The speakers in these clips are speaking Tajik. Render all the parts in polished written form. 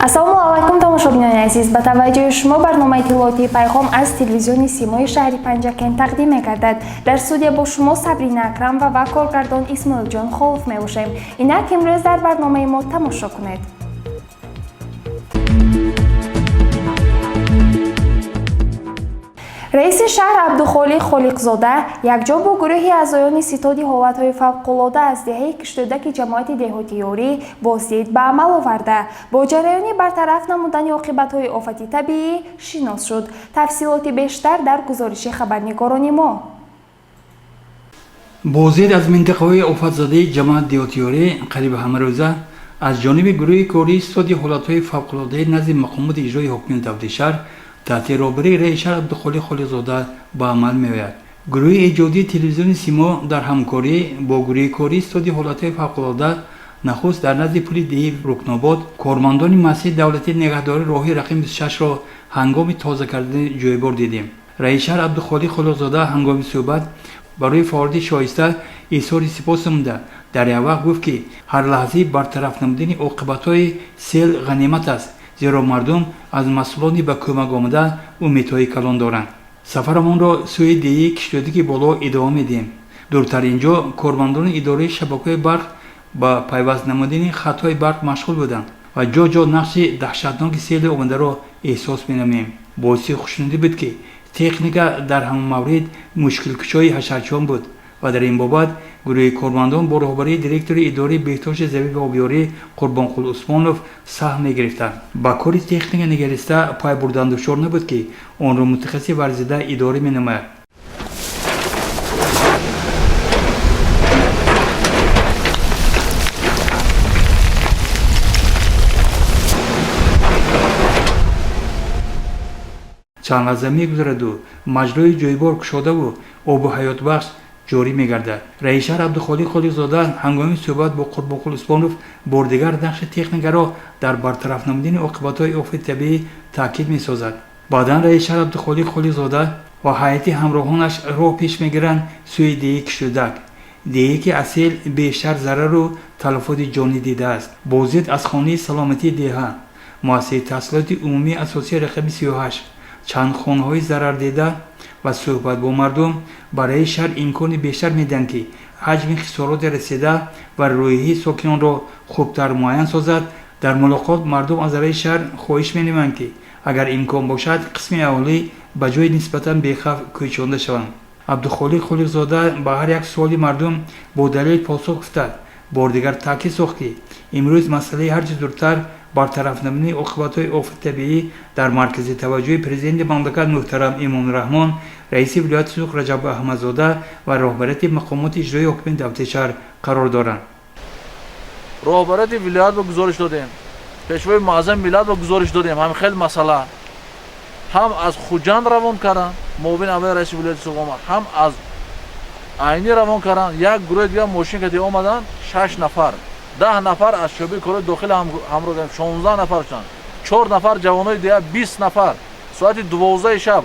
Ассалому алайкум, тамошобинони азиз! Ба таваҷҷӯҳи шумо барномаи иттилоотии «Пайғом» аз телевизиони Симои шаҳри Панҷакент тақдим мегардад. Дар студия бо шумо Сабрина Акрамова ва коргардон Исмоилҷон Холов мебошем. Инак, имрӯз дар барномаи мо тамошо кунед. Раиси шаҳр Абдухолиқ Холиқзода якҷо бо гурӯҳи аъзоёни ситоди ҳолатҳои фавқулода аз деҳаи Киштӯдаки ҷамоати деҳоти Ёрӣ боздид ба амал оварда, бо ҷараёни бартараф намудани оқибатҳои офати табиӣ шинос шуд. Тафсилоти бештар дар гузориши хабарнигорони мо. Боздид аз минтақаҳои офатзадаи ҷамоат деҳоти Ёрӣ қариби ҳамарӯза аз ҷониби гурӯҳи кории ситоди ҳолатҳои фавқулодаи назди мақомоти иҷрои ҳокимияти давлати шаҳр таҳти роҳбарии раиси шаҳр Абдухолиқ Холиқзода ба амал меояд. Гурӯҳи эҷодии телевизиони Симо дар ҳамкорӣ бо гурӯҳи кории ситоди ҳолатҳои фавқулода нахуст дар назди пули деҳи Рукнобод кормандони муассисаи давлатии нигаҳдории роҳи рақами 26-ро ҳангоми тоза кардани ҷӯйбор дидем. Раиси шаҳр Абдухолиқ Холиқзода ҳангоми суҳбат барои фаъолияти шоиста изҳори сипос намуда, дар як вақт гуфт, ки ҳар лаҳзаи бартараф намудани оқибатҳои сел ғанимат аст, зеро мардум аз масъулони ба кӯмак омада умедҳои калон доранд. Сафарамонро сӯи деҳи Киштӯдаки Боло идома медиҳем. Дуртар ин ҷо кормандони идораи шабакаҳои барқ ба пайваст намудани хатҳои барқ машғул буданд ва ҷо ҷо нақши даҳшатноки сели омадаро эҳсос менамоем. Боиси хушнудӣ буд, ки техника дар ҳамон маврид мушкилкушои ҳашарчиён буд ва дар ин бобат гурӯҳи кормандон бо роҳбарии директори идораи беҳдошти замин ва обиёрӣ Қурбонқул Усмонов саҳм мегирифтанд. Ба кори техника нигариста пай бурдан душвор набуд, ки онро мутахассиси варзида идора менамояд. Чанд лаҳза мегузараду маҷрои ҷӯйбор кушодаву обу ҳаётбахш ҷорӣ мегардад. Раиси шаҳр Абдухолиқ Холиқзода ҳангоми суҳбат бо Қурбонқул Усмонов бори дигар нақши техникаро дар бартараф намудани оқибатҳои офати табиӣ таъкид месозад. Баъдан раиси шаҳр Абдухолиқ Холиқзода ва ҳайати ҳамроҳонаш роҳ пеш мегиранд сӯи деҳи Киштӯдак, деҳе ки аз сел бештар зарару талафоти ҷонӣ дидааст. Боздид аз хонаи саломатии деҳа, муассисаи таҳсилоти умумии асосии рақами 38, чанд хонаҳои зарардида ва суҳбат бо мардум ба раиси шаҳр имкони бештар медиҳанд, ки ҳаҷми хисороти расида ва рӯҳияи сокинонро хубтар муайян созад. Дар мулоқот мардум аз раиси шаҳр хоҳиш менамоянд, ки агар имкон бошад, қисми аҳолӣ ба ҷои нисбатан бехавф кӯчонда шаванд. Абдухолиқ Холиқзода ба ҳар як суоли мардум бо далел посух гуфта, бори дигар таъкид сохт, ки имрӯз масъалаи ҳарчи зудтар бартараф намудани оқибатҳои офати табиӣ дар маркази таваҷҷӯҳи президенти мамлакат муҳтарам Эмомалӣ Раҳмон, раиси вилояти Суғд Раҷаб Аҳмадзода ва роҳбарияти мақомоти иҷроии ҳокимияти давлати шаҳр қарор доранд. Роҳбарияти вилоят ба гузориш додем, пешвои муаззами миллат ба гузориш додем. Ҳамин хел масъала ҳам аз Хуҷанд равон карданд, муовини аввали раиси вилояти Суғд омад, ҳам аз Айнӣ равон карданд. Як гурӯҳи дигар мошин кати омаданд, шаш нафар, 10 нафар аз шӯъбаи корҳои дохили ҳамроҳ кардем, 16 нафар шуданд, чор нафар ҷавонои дигар, 20 нафар. Соати 12-и шаб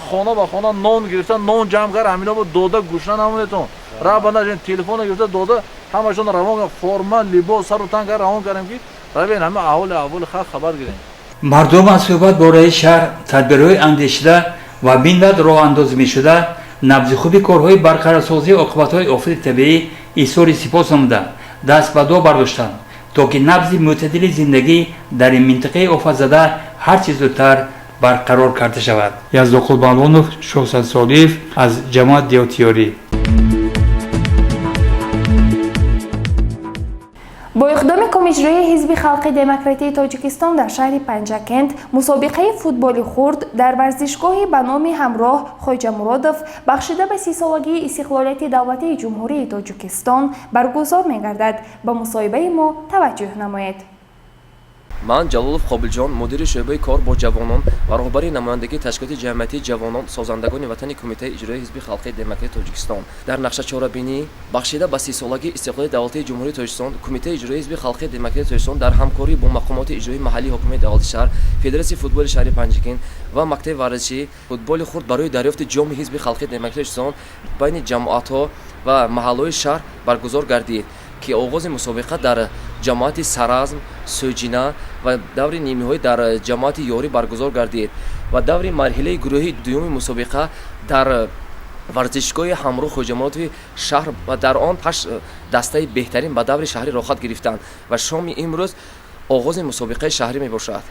хона ба хона нон гирифта, нон ҷамъ кард, ҳамино дода: гушна намонетон, раба нажен. Телефона гирифта дода, ҳамашон равон, форма, либос сару тан кард, равон кардем, ки равен, ҳама аҳоли аҳволи халқ хабар гирем. Мардум аз суҳбат бо раиси шаҳр тадбирҳои андешида ва минбаъд роҳандозӣ мешуда, набзи хуби корҳои барқарорсозии оқибатҳои офати табиӣ изҳори сипос намуда, даст ба дуо бардоштанд, то ки набзи мӯътадили зиндагӣ дар ин минтақаи офатзада ҳарчи зудтар барқарор карда шавад. Яздоқул Мавлонов, Шоҳсад Солиев аз ҷамоат деҳоти Ёрӣ. Бо иқдоми Комиҷроии Ҳизби халқи демократии Тоҷикистон дар шаҳри Панҷакент мусобиқаи футболи хурд дар варзишгоҳи ба номи Ҳамроҳ Хоҷамуродов, бахшида ба 30-солагии истиқлолияти давлатии ҷумҳурии Тоҷикистон, баргузор мегардад. Ба мусоҳибаи мо таваҷҷӯҳ намоед. Ман Ҷалолов Қобилҷон, мудири шӯъбаи кор бо ҷавонон ва роҳбари намояндагии ташкилоти ҷамъиятии ҷавонон созандагони ватани Кумитаи иҷроияи Ҳизби халқии демократии Тоҷикистон. Дар нақшачорабинӣ бахшида ба 30-солагии истиқлоли давлатии Ҷумҳурии Тоҷикистон, Кумитаи иҷроияи Ҳизби халқии демократии Тоҷикистон дар ҳамкорӣ бо мақомоти иҷроии маҳаллии ҳокимияти давлати шаҳр, Федератсияи футболи шаҳри Панҷакент ва мактаби варзишии футболи хурд барои дарёфти ҷоми Ҳизби халқии демократии Тоҷикистон байни ҷамоатҳо ва маҳаллаҳои шаҳр баргузор гардид, ки оғози мусобиқа дар ҷамоати Саразм, Сӯҷина ва даври нимниҳоӣ дар ҷамоати Ёрӣ баргузор гардид ва даври марҳилаи гурӯҳи дуюми мусобиқа дар варзишгоҳи Ҳамроҳ Хоҷамуродови шаҳр ва дар он 8 дастаи беҳтарин ба даври шаҳрӣ роҳхат гирифтанд ва шоми имрӯз оғози мусобиқаи шаҳрӣ мебошад.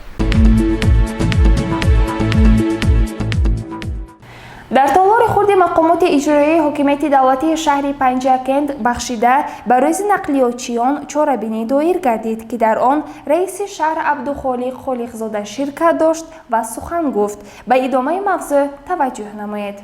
Дар толори хурди мақомоти иҷроияи ҳокимияти давлатии шаҳри Панҷакент бахшида ба рӯзи нақлиётчиён чорабинӣ доир гардид, ки дар он раиси шаҳр Абдухолиқ Холиқзода ширкат дошт ва сухан гуфт. Ба идомаи мавзӯъ таваҷҷӯҳ намоед.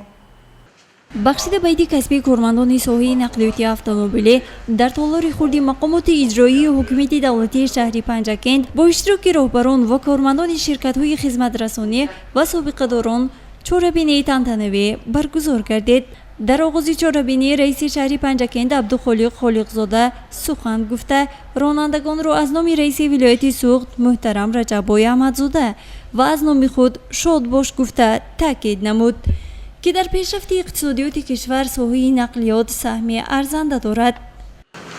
Бахшида ба иди касбии кормандони соҳаи нақлиёти автомобилӣ дар толори хурди мақомоти иҷроии ҳукумати давлатии шаҳри Панҷакент бо иштироки роҳбарон ва кормандони ширкатҳои хизматрасонӣ ва собиқадорон чорабинии тантанавӣ баргузор гардид. Дар оғози чорабинӣ раиси шаҳри Панҷакент Абдухолиқ Холиқзода сухан гуфта, ронандагонро аз номи раиси вилояти Суғд муҳтарам Раҷаббой Аҳмадзода ва аз номи худ шодбош гуфта таъкид намуд, ки дар пешрафти иқтисодиёти кишвар соҳаи нақлиёт саҳми арзанда дорад.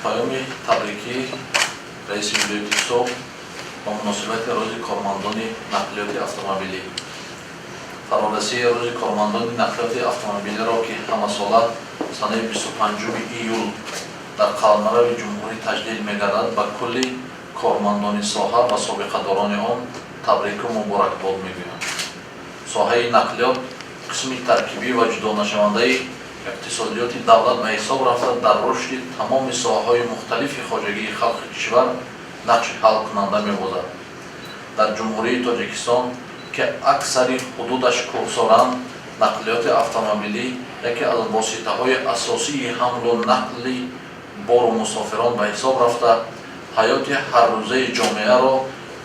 Паёми табрикӣ раиси вилояти Суғд ба муносибати рӯзи кормандони нақлиёти автомобилӣ. Фарорасии рӯзи кормандони нақлиёти автомобилиро, ки ҳамасола санаи 25 июл дар қаламрави ҷумҳурӣ таҷлил мегардад, ба кулли кормандони соҳа ва собиқадорони он табрику муборакбод мегӯям. Соҳаи нақлиёт қисми таркибӣ ва ҷудонашавандаи иқтисодиёти давлат ба ҳисоб рафта, дар рушди тамоми соҳаҳои мухталифи хоҷагии халқи кишвар нақши ҳалкунанда мебозад. Дар Ҷумҳурии Тоҷикистон, ки аксари ҳудудаш кӯҳсоранд, нақлиёти автомобилӣ яке аз воситаҳои асосии ҳамлу нақли бору мусофирон ба ҳисоб рафта, ҳаёти ҳаррӯзаи ҷомеаро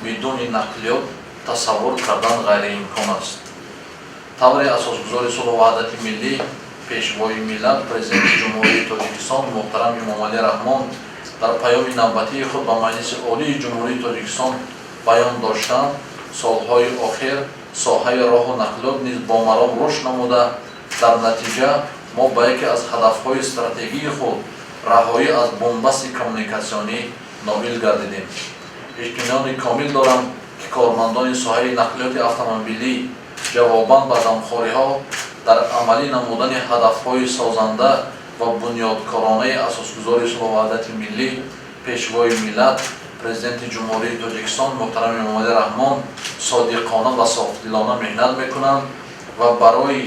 бидуни нақлиёт тасаввур кардан ғайриимкон аст. Тавре асосгузори сулҳу ваҳдати миллӣ, Пешвои миллат, Президенти Ҷумҳурии Тоҷикистон муҳтарам Эмомалӣ Раҳмон дар паёми навбатии худ ба Маҷлиси Олии Ҷумҳурии Тоҷикистон баён доштанд, солҳои охир соҳаи роҳу нақлиёт низ бомаром рушд намуда, дар натиҷа мо ба яке аз ҳадафҳои стратегии худ раҳоӣ аз бунбасти коммуникатсионӣ ноил гардидем. Итминони комил дорам, ки кормандони соҳаи нақлиёти автомобилӣ ҷавобан ба дамхориҳо дар амалӣ намудани ҳадафҳои созанда ва бунёдкоронаи асосгузори сулҳу ваҳдати миллӣ, Пешвои миллат, Президенти Ҷумҳурии Тоҷикистон муҳтарам Эмомалӣ Раҳмон содиқона ва софдилона меҳнат мекунанд ва барои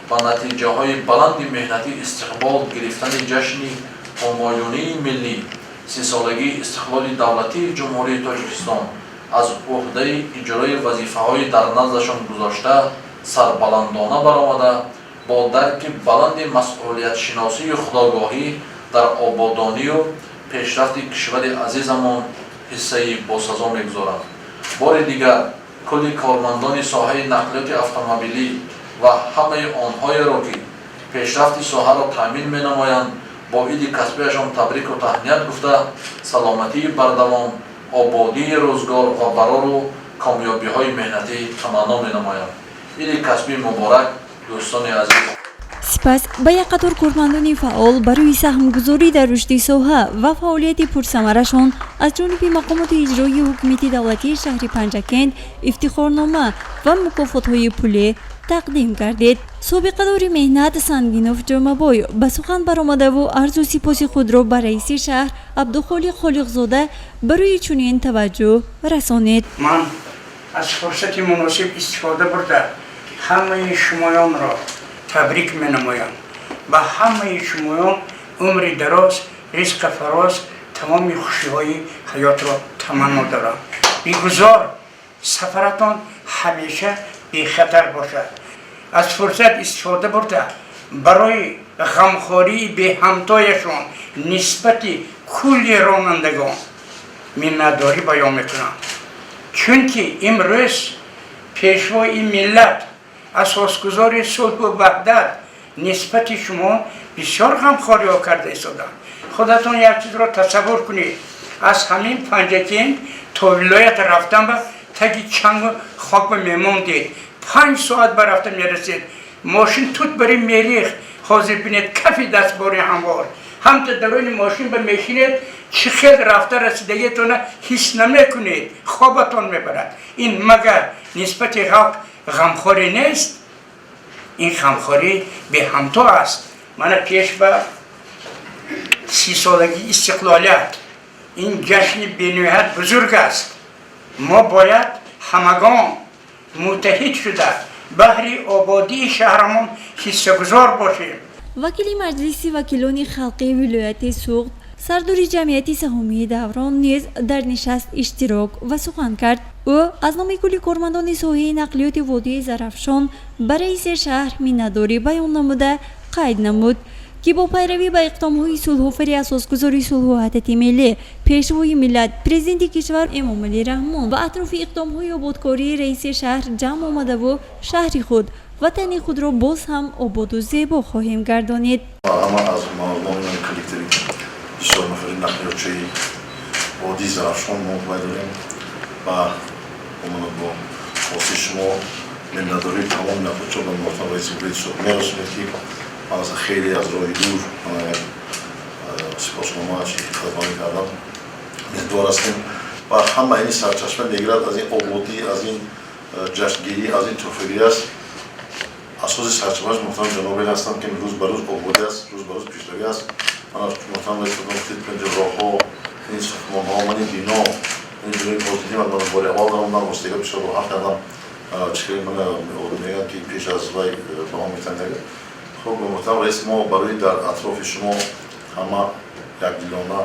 ба натиҷаҳои баланди меҳнатӣ истиқбол гирифтани ҷашни ҳумоюнии миллӣ, 30-солагии истиқлоли давлатии Ҷумҳурии Тоҷикистон аз ӯҳдаи иҷрои вазифаҳои дар наздашон гузошта сарбаландона баромада, бо дарки баланди масъулиятшиносию худогоҳӣ дар ободонию пешрафти кишвари азизамон ҳиссаи босазо мегузоранд. Бори дигар кулли кормандони соҳаи нақлиёти автомобилӣ ва ҳамаи онҳоеро, ки пешрафти соҳаро таъмин менамоянд, бо иди касбиашон табрику таҳният гуфта, саломатии бардавом, ободии рӯзгор ва барору комёбиҳои меҳнатӣ таманно менамоям. Иди касбӣ муборак, дӯстони азиз. Сипас ба як қатор кормандони фаъол барои саҳмгузорӣ дар рушди соҳа ва фаъолияти пурсамарашон аз ҷониби мақомоти иҷроии ҳукумати давлатии шаҳри Панҷакент ифтихорнома ва мукофотҳои пулӣ тақдим гардид. Собиқадори меҳнат Сангинов Ҷомабой ба сухан баромадаву арзу сипоси худро ба раиси шаҳр Абдухолиқ Холиқзода барои чунин таваҷҷӯҳ расонид. Ман аз фурсати муносиб истифода бурда, ҳамаи шумоёнро табрик менамоям. Ба ҳамаи шумоён умри дароз, ризқа фароз, тамоми хушиҳои ҳаётро таманно дорам. Бигузор сафаратон ҳамеша бехатар бошад. Аз фурсат истифода бурда, барои ғамхории беҳамтояшон нисбати кулли ронандагон миннатдорӣ баён мекунам. Чунки имрӯз Пешвои миллат, асосгузори сулҳу ваҳдат нисбати шумо бисёр ғамхориҳо карда истоданд. Худатон як чизро тасаввур кунед: аз ҳамин Панҷакент то вилоят рафтан ба таги чангу хок мемондед, 5 соат ба рафта мерасед, мошин тут бари мерихт. Ҳозир бинед, кафи дастбори ҳамвор, ҳамта дарони мошин ба мешинед, чӣ хел рафта расидагиатона ҳис намекунед, хобатон мебарад. Ин магар нисбати халқ ғамхорӣ нест? Ин ғамхорӣ беҳамто аст. Мана, пеш ба 30-солагии истиқлолият, ин ҷашни бениҳоят бузург аст. Мо бояд ҳамагон муттаҳид шуда, баҳри ободии шаҳрамон ҳиссагузор бошем. Вакили Маҷлиси вакилони халқии вилояти Суғд, сардори ҷамъияти саҳомии «Даврон» низ дар нишаст иштирок ва сухан кард. Ӯ аз номи кулли кормандони соҳаи нақлиёти водии Зарафшон ба раиси шаҳр миннатдорӣ баён намуда, қайд намуд, ки бо пайравӣ ба иқдомҳои сулҳофари асосгузори сулҳу ваҳдати миллӣ, Пешвои миллат, Президенти кишвар Эмомалӣ Раҳмон ва атрофи иқдомҳои ободкории раиси шаҳр ҷамъ омадаву шаҳри худ, ватани худро боз ҳам ободу зебо хоҳем гардонид. Ҳама аз номи коллективи бисёр нафари нақлиётчии водии Зарафшон мо бояд дорем ва бо хости шумо миннатдории тамоми нақлиётчиҳо ба муҳтарам раиси вилояти Суғд мерасонед, ки ман аз хеле аз роҳи дур сипоснома хидмат кардам. Миннатдор ҳастем ва ҳама ин сарчашма мегирад аз ин ободӣ, аз ин ҷашнгирӣ, аз ин тӯҳфагирӣ аст. Асоси сарчашмааш, муҳтарам ҷанобе, ҳастанд, ки рӯз ба рӯз ободӣ аст, рӯз ба рӯз пешравӣ аст. Ман муҳтарам раис гуфтед, роҳҳо, ин сохтмонҳо, ман ин бино, ин бинои боздидӣ, ман бори аввал даромадам, ростига бисёр роҳат кардам. Чӣ ман мегӯям, ки пеш аз вай ба мо метандаг. Хуб, муҳтарам раис, мо барои дар атрофи шумо ҳама якдилона,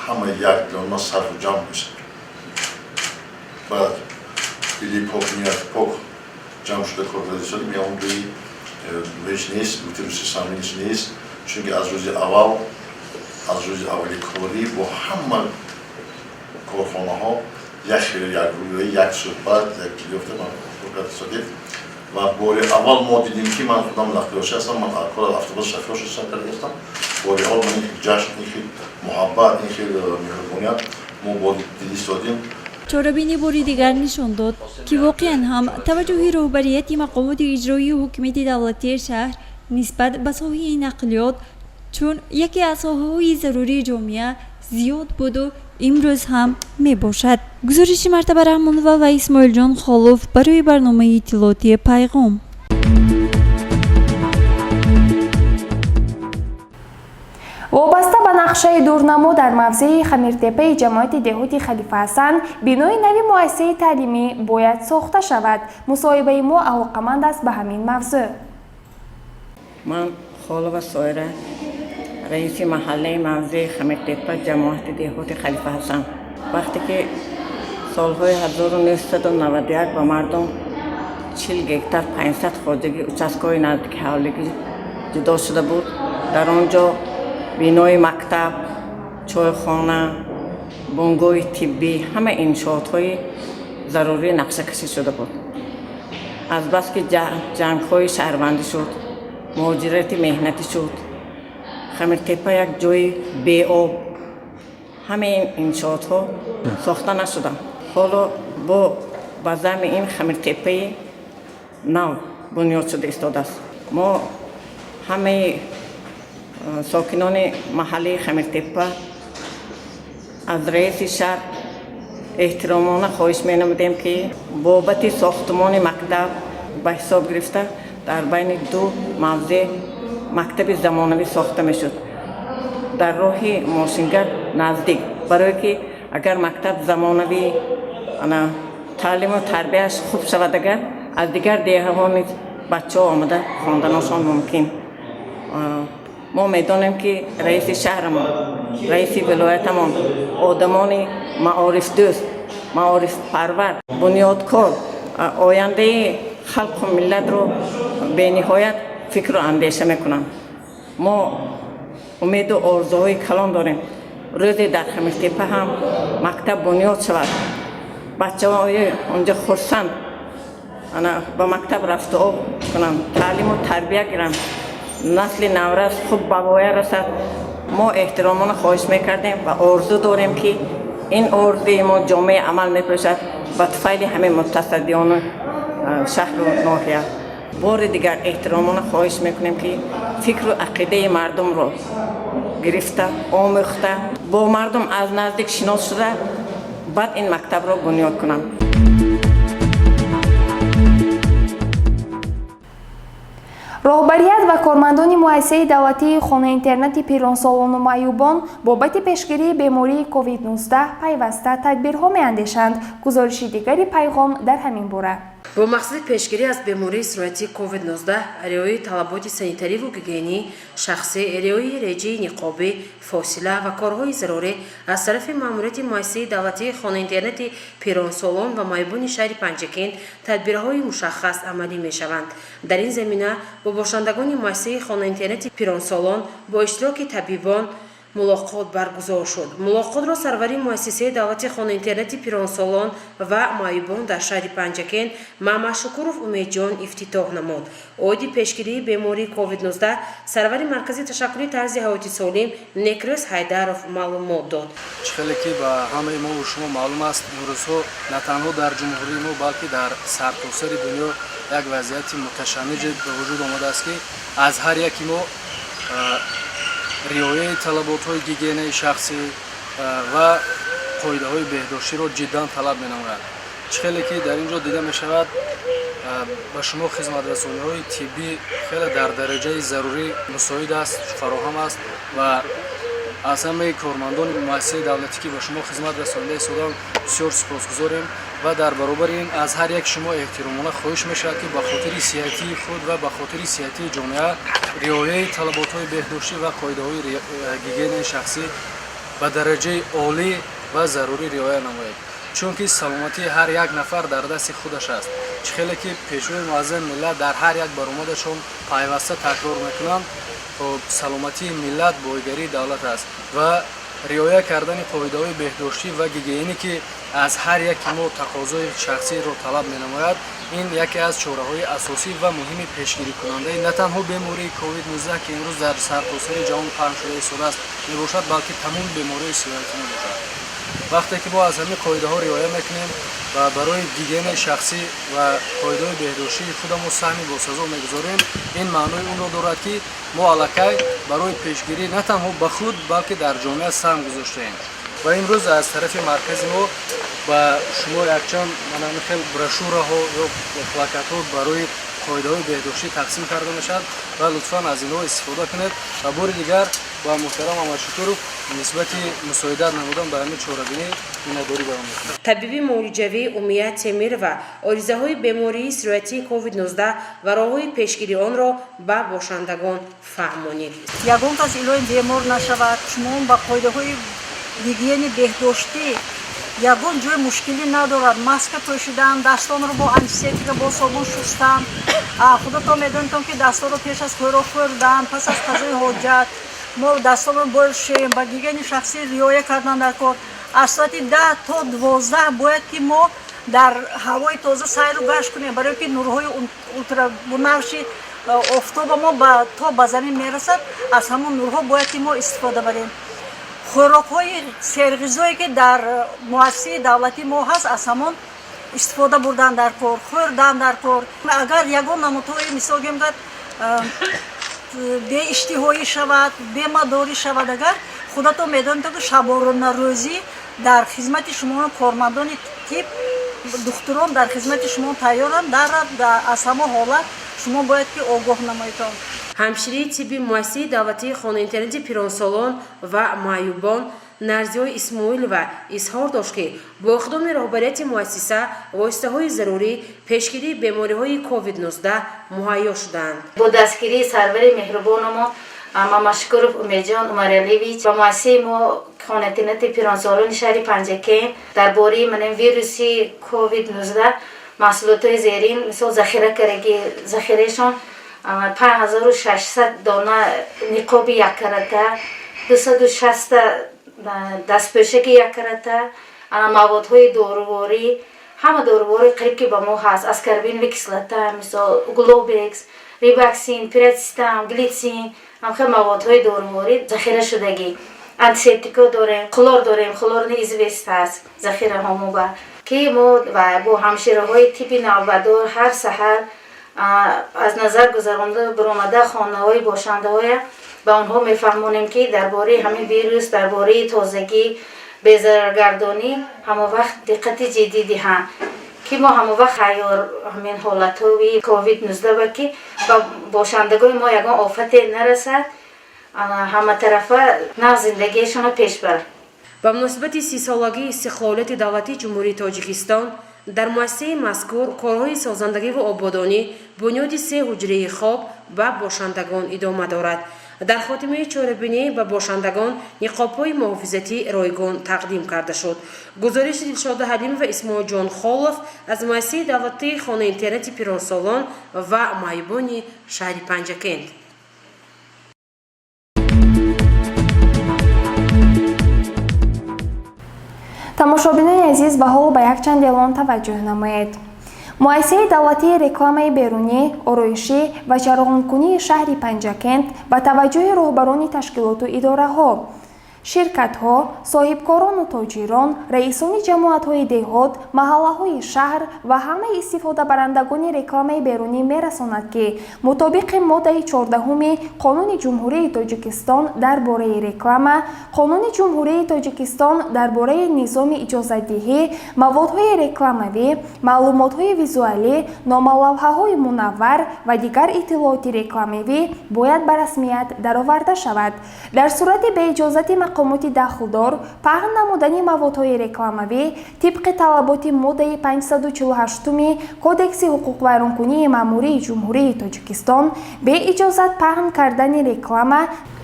ҳама якдилона сарфу ҷамъ мешавад. Бояд дили пок, нияти пок ҷамъ шуда кор карда истодем. Ягон ҷои ҳеҷ нест, гуфти саминиш нест, чунки аз рӯзи аввал, аз рӯзи аввали корӣ бо ҳама корхонаҳо як хел, як рӯя, як суҳбат, як ёфта кор карда истодем. Ва бори аввал мо дидем, ки ман худам нақлиётчи ҳастам, ман кор автобус шофёр шуда карда ҳастам, бори аввал ман ин хел ҷашн, ин хел муҳаббат, ин хел меҳрубоният мо бо дида истодем. Чорабинӣ бори дигар нишон дод, ки воқеан ҳам таваҷҷӯҳи роҳбарияти мақомоти иҷроии ҳукумати давлатии шаҳр нисбат ба соҳаи нақлиёт чун яке аз соҳаҳои зарурии ҷомеа зиёд буду имрӯз ҳам мебошад. Гузориши Мартаба Раҳмонова ва Исмоилҷон Холов барои барномаи иттилоотии «Пайғом». Вобаста ба нақшаи дурнамо дар мавзеи Хамиртепаи ҷамоати деҳоти Халифаҳасан бинои нави муассисаи таълимӣ бояд сохта шавад. Мусоҳибаи мо алоқаманд аст ба ҳамин мавзӯъ. Ман Холова Соира, раиси маҳаллаи мавзеи Хамиртепа, ҷамоати деҳоти Халифаҳасан. Вақте ки солҳои 1991 ба мардум 40 гектар 500 хоҷагӣ участкаҳои наздики ҳавлигӣ ҷудо шуда буд, дар он ҷо бинои мактаб, чойхона, бунгоҳи тиббӣ, ҳама иншоотҳои зарурӣ нақшакашӣ шуда буд. Азбаски ҷангҳои шаҳрвандӣ шуд, муҳоҷирати меҳнатӣ шуд, Хамиртепа як ҷои беоб, ҳамаи ин иншоотҳо сохта нашуданд. Ҳоло бо ба зами ин Хамиртепаи нав бунёд шуда истодааст. Мо ҳамаи сокинони маҳаллии Хамиртепа аз раиси шаҳр эҳтиромона хоҳиш менамудем, ки бобати сохтумони мактаб ба ҳисоб гирифта, дар байни ду мавзеъ мактаби замонавӣ сохта мешуд, дар роҳи мошингард наздик, барое ки агар мактаб замонавӣ, ана таълиму тарбияш хуб шавад, агар аз дигар деҳаҳо низ бачаҳо омада хонданашон мумкин. Мо медонем, ки раиси шаҳрамон, раиси вилоятамон одамони маорифдӯст, маорифпарвар, бунёдкор, ояндаи халқу миллатро бениҳоят фикру андеша мекунанд. Мо умеду орзуҳои калон дорем, рӯзе дар Хамиртепа ҳам мактаб бунёд шавад. Бачаҳои онҷо хурсанд ана ба мактаб рафту об кунанд, таълиму тарбия гиранд, насли наврас хуб ба воя расад. Мо эҳтиромона хоҳиш мекардем ва орзу дорем, ки ин орзуи мо ҷомаи амал мепӯшад ба туфайли ҳамин мутасаддиёни шаҳру ноҳия. Бори дигар эҳтиромона хоҳиш мекунем, ки фикру ақидаи мардумро гирифта, омӯхта, бо мардум аз наздик шинос шуда, баъд ин мактабро бунёд кунанд. Роҳбарият ва кормандони муассисаи давлатии хона-интернати пиронсолону маъюбон бобати пешгирии бемории COVID-19 пайваста тадбирҳо меандешанд. Гузориши дигари пайғом дар ҳамин бора. Бо мақсади пешгирӣ аз бемории сироятии COVID-19, риояи талаботи санитариву гигиенӣ шахсӣ, риояи реҷаи ниқобӣ, фосила ва корҳои зарурӣ аз тарафи маъмурияти муассисаи давлатии хона-интернати пиронсолон ва маъюбони шаҳри Панҷакент тадбирҳои мушаххас амалӣ мешаванд. Дар ин замина бо бошандагони муассисаи хона-интернати пиронсолон бо иштироки табибон мулоқот баргузор шуд. Мулоқотро сарвари муассисаи давлати хона-интернати пиронсолон ва маъюбон дар шаҳри Панҷакент Мамашукуров Умедҷон ифтитоҳ намуд. Оиди пешгирии бемории COVID-19 сарвари маркази ташаккули тарзи ҳаёти солим Некрӯз Ҳайдаров маълумот дод. Чӣ хеле ки ба ҳамаи мову шумо маълум аст, имрӯзҳо на танҳо дар ҷумҳурии мо, балки дар сартосари дунё як вазъияти муташанниҷе ба вуҷуд омадааст, ки аз ҳар яки мо риояи талаботҳои гигиенаи шахсӣ ва қоидаҳои беҳдоштиро ҷиддан талаб менамояд. Чӣ хеле ки дар ин ҷо дида мешавад, ба шумо хизматрасониҳои тиббӣ хеле дар дараҷаи зарурӣ мусоид аст, фароҳам аст ва аз ҳамаи кормандони муассисаи давлатӣ, ки ба шумо хизмат расонида истоданд, бисёр сипосгузорем ва дар баробари ин аз ҳар як шумо эҳтиромона хоҳиш мешавад, ки ба хотири сиҳатии худ ва ба хотири сиҳатии ҷомеа риояи талаботҳои беҳдоштӣ ва қоидаҳои гигиенаи шахсӣ ба дараҷаи олӣ ва зарурӣ риоя намоед, чунки саломатии ҳар як нафар дар дасти худаш аст. Чӣ хеле ки пешвои муаззами миллат дар ҳар як баромадашон пайваста такрор мекунанд, хоб, саломатии миллат бойгарии давлат аст ва риоя кардани қоидаҳои беҳдоштӣ ва гигиенӣ, ки аз ҳар яки мо тақозои шахсиро талаб менамояд, ин яке аз чораҳои асосӣ ва муҳими пешгирикунандаи на танҳо бемории COVID-19, ки имрӯз дар сартосари ҷаҳон паҳн шуда истодааст, мебошад, балки тамоми бемориҳои сироятӣ мебошад. Вақте ки мо аз ҳамин қоидаҳо риоя мекунем ва барои гигиенаи шахсӣ ва қоидаҳои беҳдоштии худамон саҳми босазо мегузорем, ин маънои онро дорад, ки мо аллакай барои пешгирӣ на танҳо ба худ, балки дар ҷомеа саҳм гузоштаем. Ва имрӯз аз тарафи маркази мо ба шумо якчанд манами хел брошюраҳо ё плакатҳо барои қоидаҳои беҳдоштӣ тақсим карда мешавад ва лутфан аз инҳо истифода кунед. Ва бори дигар ба муҳтарам Амадшукуров нисбати мусоидат намудан ба ҳамин чорабинӣ миннатдорӣ баён мекунам. Табиби муолиҷавӣ Умия Темирова оризаҳои бемории сироятии COVID-19 ва роҳҳои пешгирии онро ба бошандагон фаҳмонид. Ягон кас илоҳи бемор нашавад. Шумо ба қоидаҳои гигиени беҳдоштӣ ягон ҷои мушкилӣ надорад. Маска пӯшидан, дастонро бо антисептика, бо собун шустан, худатон медонитон, ки дастонро пеш аз хӯрок хӯрдан, пас аз қазои ҳоҷат мо дастонро бояд шӯем. Ба гигиени шахсӣ риоя кардан дар кор. Аз соати 10 то 12 бояд ки мо дар ҳавои тоза сайру гашт кунем, барое ки нурҳои ултрабунафши офтоба мо то ба замин мерасад. Аз ҳамон нурҳо бояд ки мо истифода барем. Хӯрокҳои серғизое, ки дар муассисаи давлатӣ мо ҳаст, аз ҳамон истифода бурдан дар кор, хӯрдан дар кор. Агар ягон намудҳои, мисол гӯем, беиштиҳоӣ шавад, бемадорӣ шавад, агар худатон медонед, ки шабонарӯзӣ дар хизмати шумо кормандони тиб, духтурон дар хизмати шумо тайёранд. Дар аз ҳамон ҳолат шумо бояд ки огоҳ намоедон. Ҳамширии тибби муассисаи давлатии хона-интернати пиронсолон ва маъюбон Нарзиёи Исмоилова изҳор дошт, ки бо иқдоми роҳбарияти муассиса воситаҳои зарурӣ пешгирии бемориҳои COVID-19 муҳайё шуданд. Бо дастгирии сарвари меҳрубонамо Мамашукуров Умедҷон Умаралиевич ба муассисаи мо хона-интернати пиронсолони шаҳри Панҷакент дар бораи манин вируси COVID-19 маҳсулотҳои зерин, мисол, захира кардаги. Захираашон 5600 дона ниқоби яккарата, 260-та дастпӯшаки яккарата, маводҳои доруворӣ. Ҳама доруворӣ қариб ки ба мо ҳаст: аскорбиновая кислота, мисол, глобекс, рибаксин, пирацетам, глитсин, ҳамхел маводҳои доруворӣ захира шудагӣ. Антисептико дорем, хлор дорем, хлорный известь ҳаст захираҳомо ба ки мо ва бо ҳамшираҳои тибби навбатдор ҳар саҳар аз назар гузаронда биромада, хонаҳои бошандаҳоя ба онҳо мефаҳмонем, ки дар бораи ҳамин вирус, дар бораи тозагӣ, безараргардонӣ ҳама вақт диққати ҷиддӣ диҳанд, ки мо ҳама вақт ҳайёр ҳамин ҳолатҳои ковид 19 ба ки ба бошандагони мо ягон офате нарасад, ҳаматарафа нав зиндагиашонро пеш барад. Ба муносибати 30-солагии истиқлолияти давлатии Ҷумҳурии Тоҷикистон дар муассисаи мазкур корҳои созандагиву ободонӣ, бунёди се ҳуҷраи хоб ба бошандагон идома дорад. Дар хотимаи чорабинӣ ба бошандагон ниқобҳои муҳофизатӣ ройгон тақдим карда шуд. Гузориши Дилшода Ҳалимова, Исмоилҷон Холов аз муассисаи давлатии хонаи-интернати пиронсолон ва маъюбони шаҳри Панҷакент. Тамошобинони азиз, ба ҳоло ба якчанд эълон таваҷҷӯҳ намоед. Муассисаи давлатии рекламаи берунӣ, ороишӣ ва чароғонкунии шаҳри Панҷакент ба таваҷҷӯҳи роҳбарони ташкилоту идораҳо, ширкатҳо, соҳибкорону тоҷирон, раисони ҷамоатҳои деҳот, маҳаллаҳои шаҳр ва ҳамаи истифодабарандагони рекламаи берунӣ мерасонад, ки мутобиқи моддаи 14-уми Қонуни Ҷумҳурии Тоҷикистон дар бораи реклама, Қонуни Ҷумҳурии Тоҷикистон дар бораи низоми иҷозатдиҳӣ, маводҳои рекламавӣ, маълумотҳои визуалӣ, номалавҳаҳои мунаввар ва дигар иттилооти рекламавӣ бояд ба расмият дароварда шавад. Дар сурати беиҷозати мақомоти дахлдор паҳн намудани маводҳои рекламавӣ тибқи талаботи моддаи 548-уми Кодекси ҳуқуқвайронкунии маъмурии Ҷумҳурии Тоҷикистон, беиҷозат паҳн кардани реклама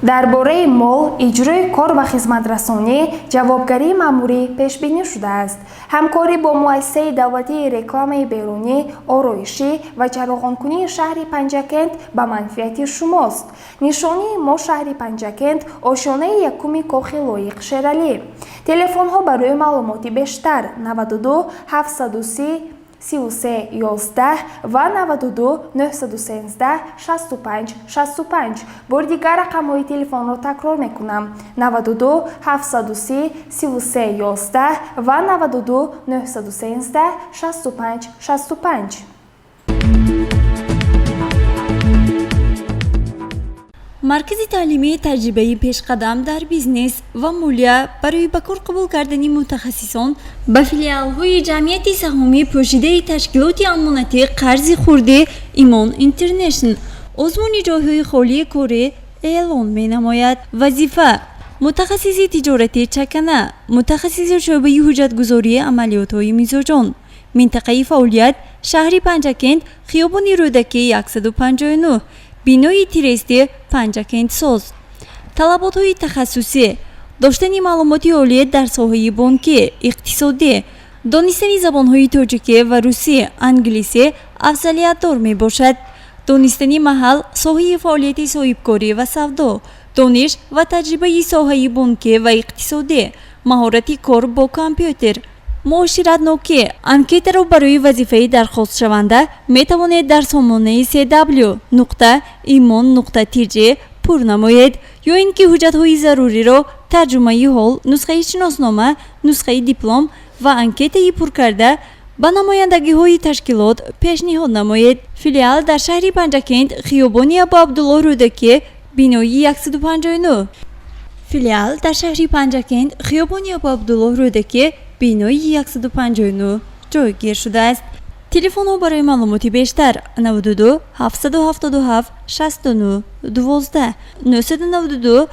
дар бораи мол, иҷрои кор ва хизматрасонӣ ҷавобгарии маъмурӣ пешбинӣ шудааст. Ҳамкорӣ бо муассисаи давлатии рекламаи берунӣ, ороишӣ ва чароғонкунии шаҳри Панҷакент ба манфиати шумост. Нишонии мо: шаҳри Панҷакент, ошёнаи якуми кохи Лоиқ Шералӣ. Телефонҳо барои маълумоти бештар: 92 730 33 11 ва 92 913 65 65. Бори дигар рақамҳои телефонро такрор мекунам: 92 730 33 11 ва 92 913 65 65. Маркази таълимии таҷрибаи пешқадам дар бизнес ва молия барои ба кор қабул кардани мутахассисон ба филиалҳои ҷамъияти саҳомии пӯшидаи ташкилоти амонатии қарзи хурди Имон Интернешнл озмуни ҷойҳои холии корӣ эълон менамояд. Вазифа: мутахассиси тиҷорати чакана, мутахассиси шӯъбаи ҳуҷҷатгузории амалиётҳои мизоҷон. Минтақаи фаъолият: шаҳри Панҷакент, хиёбони Рӯдакӣ 159, бинои Трести Панҷакентсоз. Талаботҳои тахассусӣ: доштани маълумоти олӣ дар соҳаи бонкӣ, иқтисодӣ, донистани забонҳои тоҷикӣ ва русӣ, англисӣ афзалиятдор мебошад, донистани маҳал, соҳаи фаъолияти соҳибкорӣ ва савдо, дониш ва таҷрибаи соҳаи бонкӣ ва иқтисодӣ, маҳорати кор бо компютер, муоширатнокӣ. Анкетаро барои вазифаи дархостшаванда метавонед дар сомонаи cw.imon.tj пур намоед ё ин ки ҳуҷҷатҳои заруриро: тарҷумаи ҳол, нусхаи шиноснома, нусхаи диплом ва анкетаи пуркарда ба намояндагиҳои ташкилот пешниҳод намоед. Филиал дар шаҳри Панҷакент, хиёбони Абу Абдуллоҳ Рӯдакӣ, бинои 159. Филиал дар шаҳри Панҷакент, хиёбони Абу Абдуллоҳ Рӯдакӣ, бинои 159 ҷойгир шудааст. Телефонҳо барои маълумоти бештар: 92 777 69 12, 992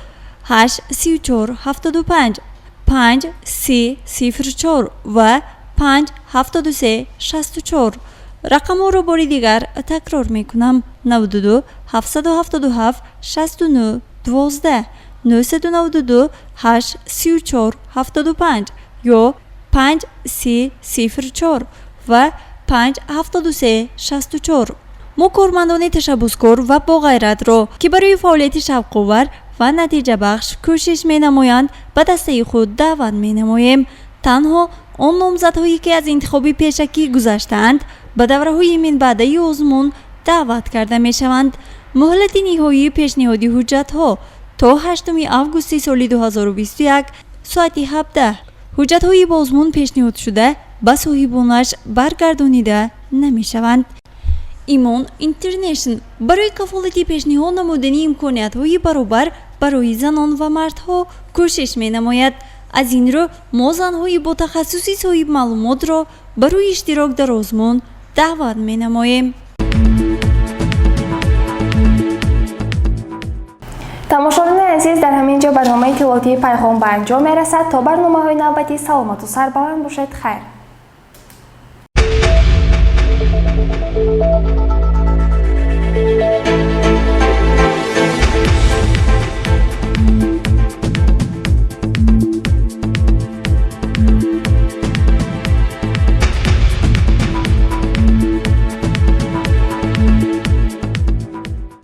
8 34 75, 5 3 04 ва 5 73 64. Рақамҳоро бори дигар такрор мекунам: 92 777 69 12, 992 8 34 75 ё 5 3 04 ва 5 73 64. Мо кормандони ташаббускор ва боғайратро, ки барои фаъолияти шавқовар ва натиҷабахш кӯшиш менамоянд, ба дастаи худ даъват менамоем. Танҳо он номзадҳое, ки аз интихоби пешакӣ гузаштаанд, ба давраҳои минбаъдаи озмун даъват карда мешаванд. Муҳлати ниҳоии пешниҳоди ҳуҷҷатҳо то 8 августи соли 2021, соати 17. Ҳуҷҷатҳои ба озмун пешниҳодшуда ба соҳибонаш баргардонида намешаванд. Имон Интернешнл барои кафолати пешниҳод намудани имкониятҳои баробар барои занон ва мардҳо кӯшиш менамояд. Аз ин рӯ, мо занҳои бо тахассуси соҳибмаълумотро барои иштирок дар озмун даъват менамоем. Тамошобинони азиз, дар ҳамин ҷо барномаи иттилоотии Пайғом ба анҷом мерасад. То барномаҳои навбатӣ саломату сарбаланд бошед. Хайр.